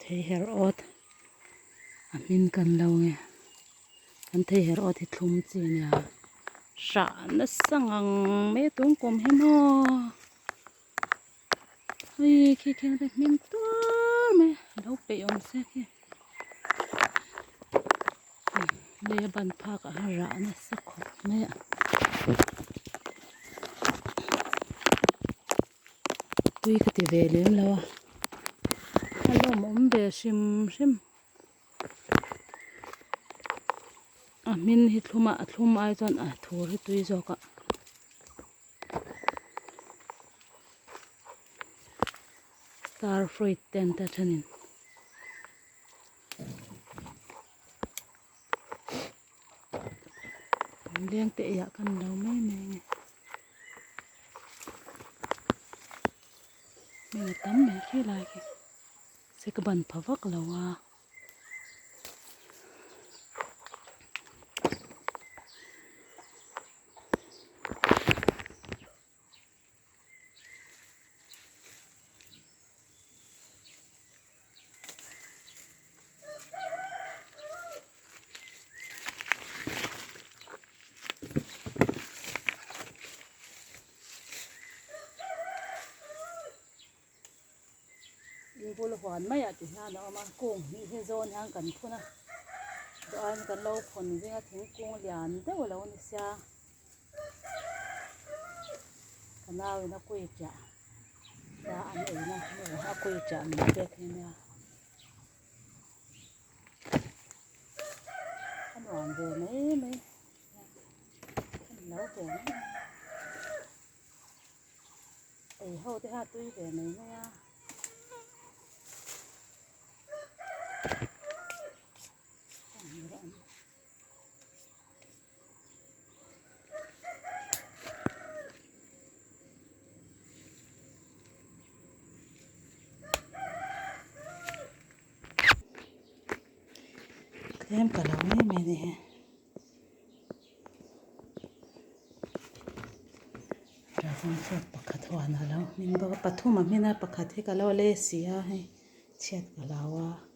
Thei her awt a hmin kan lo nge kan thei her awt hi thlum chi a nia hrah nasa ngang mai a tun kum hi maw hei khi khian te hmin tur mai a lo peih awm se khi lei a ban phak ah hian rah nasa khawp mai a. Tui ka ti ve lem lo a a lawmawm ve hrim hrim a hmin hi thlum a a thlum ai chuan a thur hi tui zawk a star fruit te an ta thenin. Leng te eiah kan lo mai mai a ni. Hming a tam mai khi lai khi se ka ban pha vak lo a. Inbul huan maiah ti hian a awm a kung hnih hi zawn hian kan phun a chuan kan lo phun zinga thingkung lian deuh a lo ni sia ka nauin a kui chiah ta an ei na a kui chiah min pek hi nia a nuam ve mai mai a ni lo ve mai ei ho te kha a tui ve mai mai a. Tlem ka lo mai mai a ni hi dragon fruit pakhat huan a lo hmin bawk a pathum a hmin a pakhat hi ka lo lei si a hei chhiat ka hlau a.